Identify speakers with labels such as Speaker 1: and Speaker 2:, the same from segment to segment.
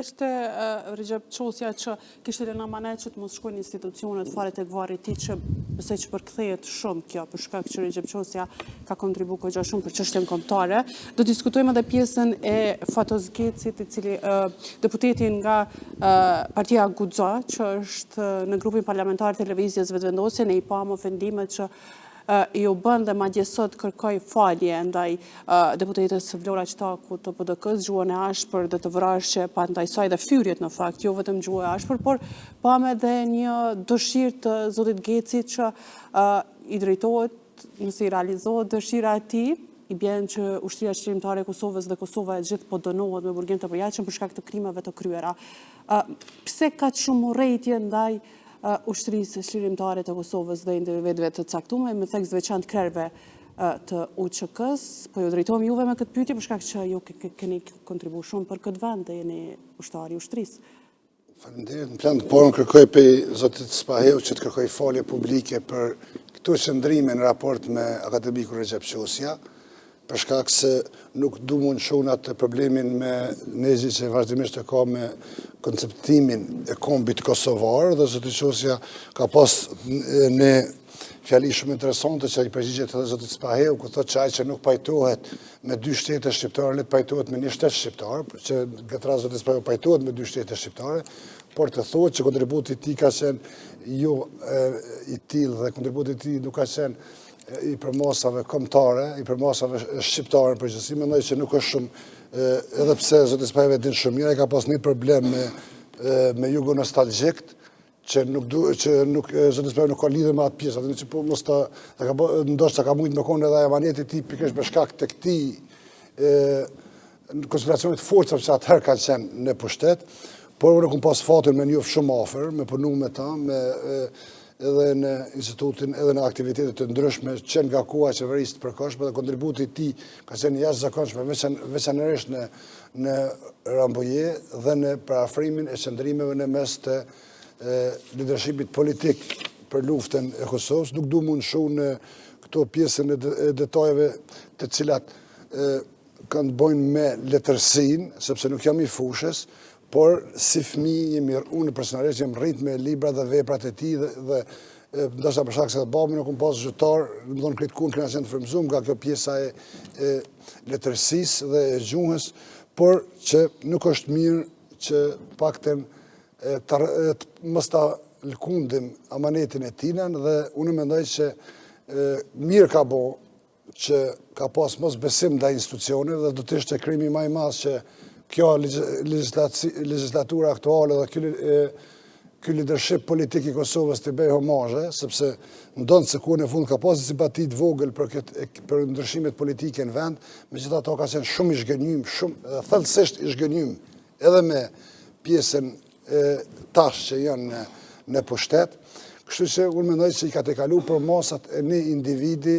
Speaker 1: veç te Rexhep Qosja që kishte lënë amanet që të mos shkojnë institucionet fare tek varri i tij që besoj që përkthehet shumë kjo për shkak që Rexhep Qosja ka kontribu goxha shumë për çështjen kombëtare. Do diskutojmë edhe pjesën e Fatos Gecit, i cili deputeti nga Partia Guxo, që është në grupin parlamentar të Lëvizjes Vetëvendosje, ne i pamë ofendimet që iu bënë dhe madje sot kërkoi falje ndaj deputetes Vlora Çitaku të PDK-së, gjuhën e ashpër dhe të vrazhdë që pat ndaj saj dhe fyerjet në fakt, jo vetëm gjuhë e ashpër, por pamë edhe një dëshirë të zotit Geci që i drejtohet, nëse i realizohet dëshira e tij, i bjen që ushtria çlirimtare e Kosovës dhe Kosova e gjithë po dënohet me burgim të përjetshëm për shkak të krimeve të kryera. Pse kaq shumë urrejtje ndaj Ushtrisë Çlirimtare të Kosovës dhe individëve të caktuar, me theks të veçantë krerëve të UÇK-së. Po ju drejtohem juve me këtë pyetje për shkak që ju keni kontribu shumë për këtë vend dhe jeni ushtar i ushtrisë.
Speaker 2: Faleminderit. Në plan të parë kërkoj prej zotit Spahiu që të kërkoj falje publike për këto qëndrime në raport me akademikun Rexhep Qosja. për shkak se nuk du m'u lshu në atë problemin me Nexhi që vazhdimisht e ka me konceptimin e kombit kosovar dhe zoti Qosja ka pas një fjali shumë interesante që i përgjigjet edhe zotit Spahiu, ku thotë që ai që nuk pajtohet me dy shtete shqiptare, le të pajtohet me një shtet shqiptar, që në këtë rast zoti Spahiu pajtohet me dy shtete shqiptare, por të thotë që kontributi i tij ka qenë jo i tillë dhe kontributi i tij nuk ka qenë i përmasave kombëtare, i përmasave shqiptare në përgjithësi, mendoj që nuk është shumë, edhe pse zoti Spahiu e din shumë mirë, ai ka pas një problem me, me jugonostalgjikt, që nuk du, që nuk zoti Spahiu nuk ka lidhje me atë pjesë, atë që po mos ta, ta ka bë, ndoshta ka mujt me konë edhe amaneti i tij pikërisht për shkak të këtij konstelacionit të forcave që atëherë kanë qenë në pushtet, por unë kom pas fatin me njoft shumë afër, me punu me ta, me edhe në institutin, edhe në aktivitetet të ndryshme, që nga koha e qeverisë të përkohshme dhe kontributi i tij ka qenë i jashtëzakonshëm, veçanërisht në në Rambuje dhe në përafrimin e qëndrimeve në mes të lidershipit politik për luftën e Kosovës. Nuk du m'u lshu në këto pjesën e detajeve të cilat kanë të bëjnë me letërsinë, sepse nuk jam i fushës, por si fëmijë jemi, unë personalisht jam rrit me librat dhe veprat e tij dhe, dhe ndoshta për shkak se babën e kom pas gjuhëtar, domethonë krejt kohën kena qenë të frymëzuar nga kjo pjesa e, e letërsisë dhe e gjuhës, por që nuk është mirë që paktën të, mos ta lëkundim amanetin e tina dhe unë mendoj që e, mirë ka bo që ka pas mosbesim ndaj institucioneve dhe do të ishte krimi ma i madh që kjo legjislatura aktuale dhe ky ky leadership politik i Kosovës të bëjë homazhe, sepse ndonëse kohën e fundit ka pas një simpati të vogël për këtë për ndryshimet politike në vend, megjithatë ka qenë shumë i zhgënjym, shumë thellësisht i zhgënjym edhe me pjesën e tash që janë në, në pushtet. Kështu që unë mendoj se i ka tejkalu përmasat e një individi,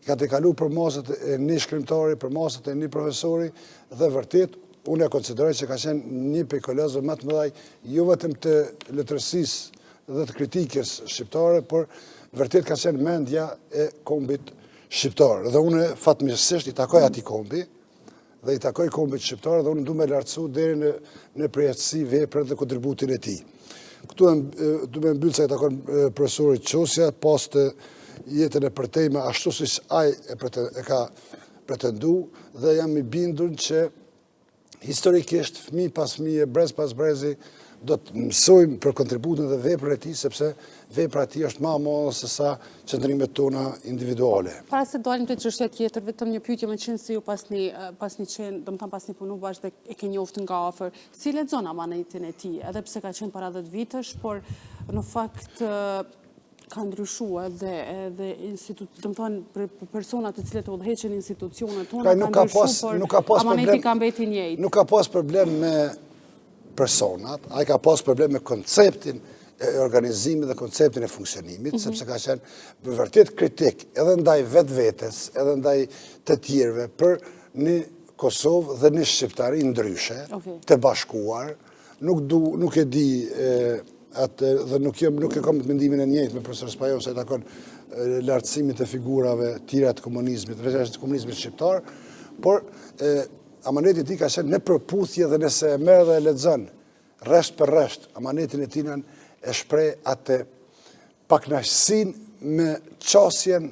Speaker 2: i ka tejkalu përmasat e një shkrimtari, përmasat e një profesori, dhe vërtet, unë e konsideroj që ka qenë një prej kolosëve më të mëdhaj, jo vetëm të letërsisë dhe të kritikës shqiptare, por vërtet ka qenë mendja e kombit shqiptar. Dhe unë fatmirësisht i takoj atij kombi, dhe i takoj kombit shqiptar dhe unë du me lartësu deri në, në përjetësi veprën dhe kontributin e tij. Këtu e, du me mbyllë sa i takon profesorit Qosja, pastë jetën e përtejme ashtu siç ai e, prete, e ka pretendu dhe jam i bindun që historikisht fëmijë pas fëmije, brez pas brezi, do të mësojmë për kontributin dhe veprën e tij, sepse vepra e tij është ma e madhe se sa qëndrimet tona individuale.
Speaker 1: Para se dalim te çështja tjetër, vetëm një pyetje meqenëse ju pasni, pasni qenë, domethanë pasni punu bashkë dhe e ke njoftë nga afër. Si lexon amanetin e tij, edhe pse ka qenë para 10 vitesh, por në fakt ka ndryshu edhe edhe institu, domethanë për, për personat të cilët udhëheqin institucionet tona
Speaker 2: ka ndryshu,
Speaker 1: por amaneti ka mbet i njëjtë.
Speaker 2: Nuk ka pas problem me personat, ai ka pas problem me konceptin e organizimit dhe konceptin e funksionimit, mm -hmm. sepse ka qenë vërtet kritik edhe ndaj vetvetes, edhe ndaj të tjerëve për një Kosovë dhe një Shqiptari ndryshe, të bashkuar, nuk, du, nuk e di e, atë dhe nuk, jem, nuk e kam mendimin e njëjtë me profesor Spahijun sa i takon lartësimit të figurave tjera të komunizmit, veçanërisht të komunizmit shqiptar, por e, Amaneti i tij ka qenë në përputhje dhe nëse e merr dhe e lexon. rresht për rresht, amanetin e tina e shpreh atë pakënaqësinë me qasjen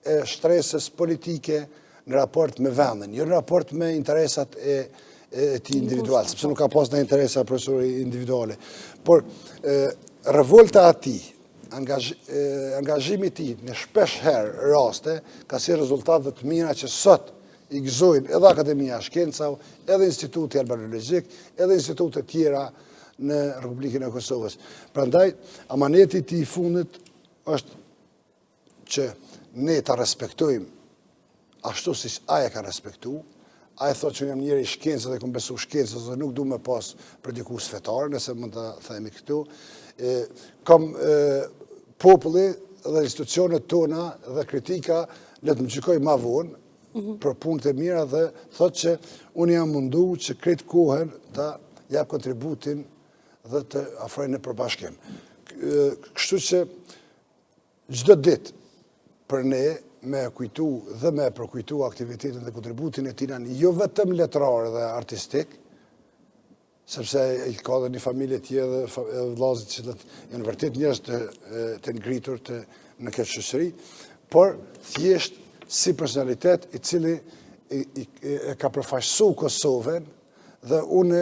Speaker 2: e shtresës politike në raport me vendin, jo në raport me interesat e e tij individual, sepse nuk ka pas në interesa profesori individuale. Por, revolta e tij, angazhimi i tij në shpesh herë raste, ka si rezultat dhe të mira që sot i gëzojnë edhe Akademia e Shkencave, edhe Instituti Albanologjik, edhe institutet tjera në Republikën e Kosovës. Prandaj, amaneti i tij i fundit është që ne ta respektojmë ashtu siç ai e ka respektu, ai thotë që jam njeri i shkencës dhe kom besu shkencës dhe nuk du me pas predikues fetar, nëse mund të themi këtu. Kam populli dhe institucionet tona dhe kritika le të më gjykoj ma vonë mhm. për punët e mira dhe thotë që unë jam mundu që krejt kohën ta jap kontributin dhe të afroj në përbashkim. Kështu që Çdo ditë për ne me kujtu dhe me përkujtu aktivitetin dhe kontributin e tina jo vetëm letrar dhe artistik, sepse i ka dhe një familje tjetër dhe vllazët që janë vërtet njerëz të, të ngritur të, në këtë shoqëri, por thjesht si personalitet i cili i, i, e ka përfaqësu Kosovën dhe unë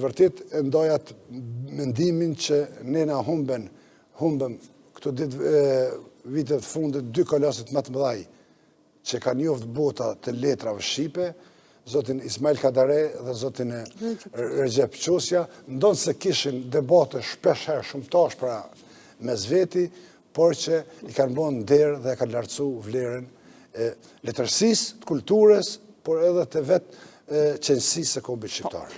Speaker 2: vërtet e ndaj atë mendimin që ne na humben Humbëm këto ditë vitet e fundit dy kolosët më të mëdhaj që ka njoft bota të letrave shqipe, zotin Ismail Kadare dhe zotin Rexhep Qosja, ndonëse kishin debate shpesh herë shumë të ashpra mes veti, por që i kanë bo nder dhe e kanë lartësu vlerën e letërsisë, të kulturës, por edhe të vetë qenësisë së kombit shqiptar.